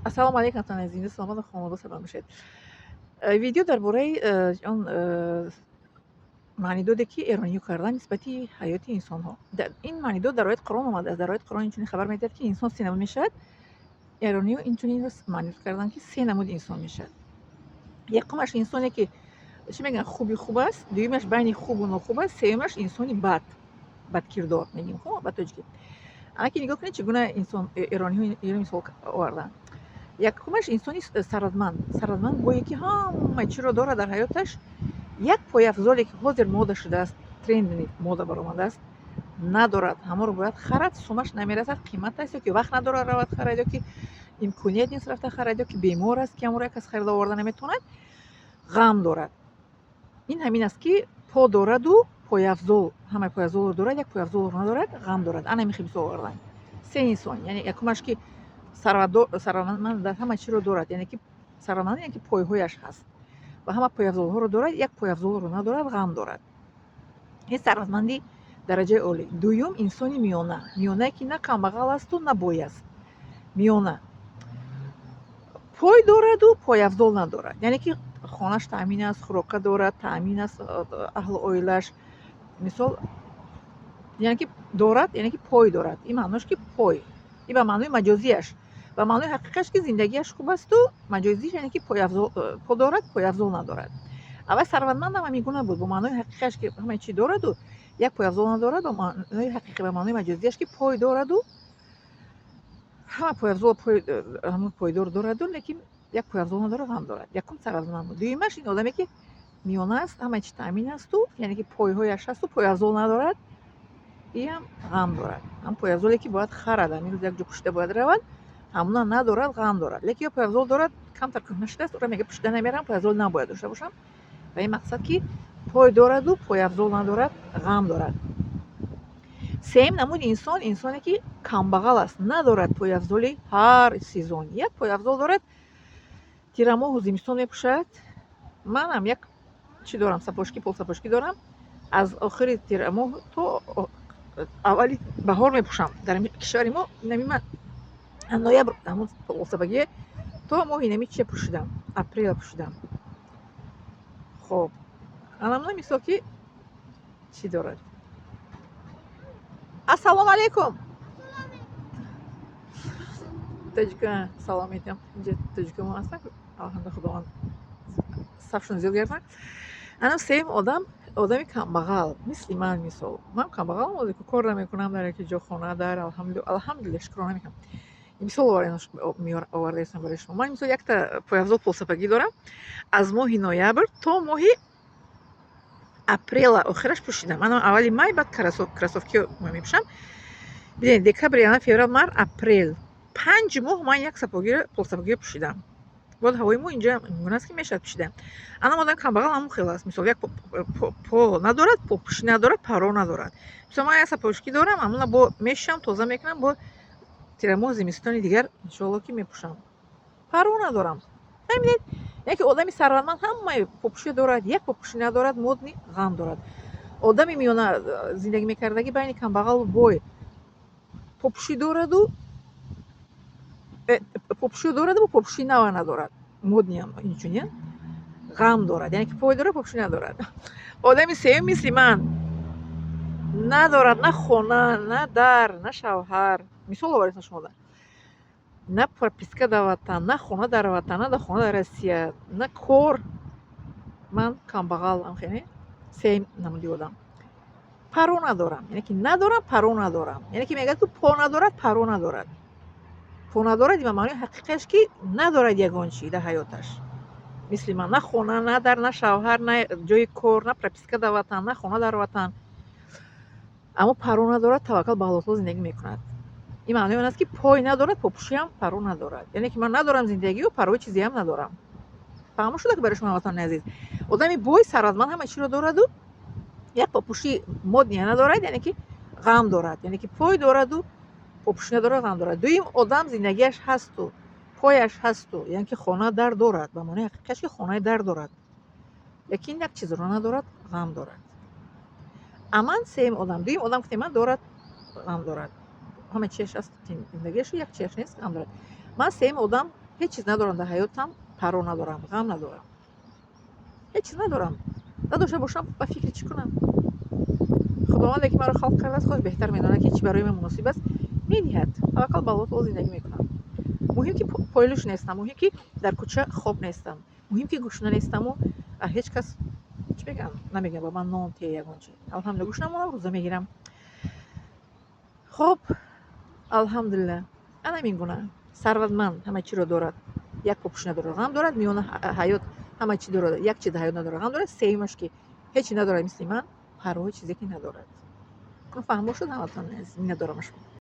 Ассалому алайкум, ҳамватанони азиз, саломату хонавода салом бошед. Видео дар бораи он маънидоде, ки эрониё карданд нисбати ҳаёти инсонҳо. Ин маънидод дар ояти Қуръон омадааст. Дар ояти Қуръон инчунин хабар медиҳад, ки инсон се намуд мешавад. Эрониё инчунин маънидод карданд, ки се намуди инсон мешавад. Якумаш инсоне, ки чӣ мегӯянд, хуби хуб аст, дуюмаш байни хубу нохуб аст, сеюмаш инсони бад, бадкирдор мегӯем, хуб, ба тоҷикӣ. Анаки нигоҳ кунед, чӣ гуна инсон эрониҳо иро мисол оварданд. Якумаш инсони сарватманд. Сарватманд бое, ки ҳама чиро дорад дар ҳаёташ, як пойафзоле, ки ҳозир мода шудааст, тренд мода баромадааст, надорад. Ҳамонро бояд харад, сумаш намерасад, қимат аст, ё ки вақт надорад равад харад, ё ки имконият нест рафта харад, ё ки бемор аст, ки ҳамонро як кас харида оварда наметавонад, ғам дорад. Ин ҳамин аст, ки по дораду пойафзол, ҳамаи пойафзолро дорад, як пойафзолро надорад, ғам дорад. Ана ҳамин хел мисол оварданд. Се инсон, яъне якумаш, ки сарватманд, ҳама чиро дорад, яъне ки сарватманд, яъне ки пойҳояш ҳаст ва ҳама пойафзолҳоро дорад, як пойафзолро надорад, ғам дорад. Ин сарватманди дараҷаи олӣ. Дуюм инсони миёна, миёнае, ки на камбағал асту, на бой аст. Миёна пой дораду пойафзол надорад, яъне ки хонаш таъмин аст, хӯрока дорад, таъмин аст аҳлу оилааш, мисол, яъне ки дорад, яъне ки пой дорад. Ин маънош, ки пой, ин ба маънои маҷозиаш, ба маънои ҳақиқиаш, ки зиндагиаш хуб асту, маҷозиш, яъне ки пойафзол по дорад, пойафзол надорад. Аввал сарватмандам ҳамин гуна буд: бо маънои ҳақиқиаш, ки ҳамаи чӣ дораду як пойафзол надорад, ба маънои ҳақиқӣ, ба маънои маҷозиаш, ки пой дораду ҳама пойафзол, ҳамон пойдор дораду, лекин як пойафзол надорад, ғам дорад. Якум сарватманд буд. Дуюмаш ин одаме, ки миёна аст, ҳамаи чӣ таъмин асту, яъне ки пойҳояш ҳасту пойафзол надорад, иам ғам дорад. Ҳам пойафзоле, ки бояд харад, ҳамин рӯз як ҷо пӯшида бояд равад, ҳамуна надорад, ғам дорад. Лекин ё пойафзол дорад, камтар кӯҳна шудааст, ӯра мега, пӯшида намерам, пойафзол набояд дошта бошам. Ба ин мақсад, ки пой дораду пойафзол надорад, ғам дорад. Сеюм намуди инсон инсоне, ки камбағал аст, надорад пойафзоли ҳар сезон, як пойафзол дорад, тирамоҳу зимистон мепӯшад. Манам як чӣ дорам, сапожки, полсапожки дорам, аз охири тирамоҳ то аввали баҳор мепӯшам. Дар кишвари мо нами ман ноябр ҳамун полсапогие то моҳи нами чия пӯшидам, апрела пӯшидам. Хоб, анамуна мисол, ки чӣ дорад. Ассалому алайкум, тоҷика салом метиҳам. Инҷа тоҷикамо ҳастанд, алҳамду Худованд сафшон зиёд гарданд. Ана сеюм одам, одами камбағал, мисли ман. Мисол, ман камбағалам, озе кор намекунам дар яке ҷо, хона дар, алҳамдулилла, шукрона мекунам. Мисол овардаистам барои шумо. Ман, мисол, якта пойафзол, полсапогӣ дорам, аз моҳи ноябр то моҳи апрела охираш пӯшидам. Ман аввали май баъд кроссовки мепӯшам. Бинед, декабр, январ, феврал, март, апрел, 5 моҳ ман як сапогиро, полсапогиро пӯшидам. Боз ҳавои мо инҷа ингуна аст, ки мешавад пӯшидан. Анам одами камбағал ҳамон хел аст. Мисол, як по надорад, попӯшӣ надорад, паро надорад. Мисол, ман як сапожки дорам, ҳамона бо мешӯям, тоза мекунам, бо тирамоҳ, зимистони дигар, иншоалло, ки мепӯшам. Паро надорам, фаҳмидед? Яке одами сарватманд ҳамаи попӯшӣ дорад, як попӯшӣ надорад, модный, ғам дорад. Одами миёна зиндагӣ мекардагӣ, байни камбағалу бой, попӯшӣ дораду попӯширо дораду попӯшии нава надорад, модный ам инчунин, ғам дорад, яъне ки пой дорад, попӯшӣ надорад. Одами сеюм мисли ман надорад на хона, на дар, на шавҳар. Мисол овардем шумода: на прописка дар ватан, на хона дар ватан, на хона дар Россия, на кор. Ман камбағалам, хеле сеюм намуди одам. Паро надорам, яъне ки надорам, паро надорам, яъне ки мегӯяд, ки по надорад, паро надорад. По надорад ба маънои ҳақиқиаш, ки надорад ягон чӣ дар ҳаёташ, мисли ман: на хона, на дар, на шавҳар, на ҷои кор, на прописка дар ватан, на хона дар ватан, аммо паро надорад, таваккал ба Аллоҳ таоло зиндагӣ мекунад. Ин маънои он аст, ки пой надорад, попӯшиам паро надорад, яъне ки ман надорам зиндагию парои чизеам надорам. Фаҳмо шуда ки барои шумо, ҳамватанони азиз? Одами бой, сарватманд ҳама чиро дораду як попӯши модный надорад, яъне ки ғам дорад, яъне ки пой дораду попӯшӣ надорад, ғам дорад. Дуюм одам зиндагиаш ҳасту пояш ҳасту, яъне ки хона дар дорад, ба маънои ҳақиқиаш, ки хонаи дар дорад, лекин як чизро надорад, ғам дорад. А ман сеюм одам. Дуюм одам, гуфтем, ман дорад, ғам дорад, ҳама чиаш аст зиндагиашу, як чиаш нест, ғам дорад. Ман сеюм одам. Ҳеҷ чиз надорам дар ҳаётам, парво надорам, ғам надорам, ҳеҷ чиз надорам. Надошта бошам, ба фикри чӣ кунам? Худованде, ки маро халқ кардааст, худаш беҳтар медонад, ки чӣ барои ман муносиб аст, медиҳад. Таваккал ба Аллоҳ Таоло, зиндагӣ мекунам. Муҳим, ки пойлуш нестам, муҳим, ки дар кӯча хоб нестам, муҳим, ки гушна нестаму ҳеҷ кас, чӣ мегӯям, намегӯям ба ман нон те, ягон чи. Алҳамдулилла, гушна монам, рӯза мегирам. Хоб, алҳамдулилла, ана ҳамин гуна. Сарватманд ҳама чиро дорад, як попӯш надорад, ғам дорад. Миёна ҳаёт ҳама чӣ дорад, як чиз ҳаёт надорад, ғам дорад. Сеюмаш, ки ҳеҷ чи надорад, мисли ман, парвои чизе ки надорад. Фаҳмо шуд ҳаматон? Миннатдорам шумо.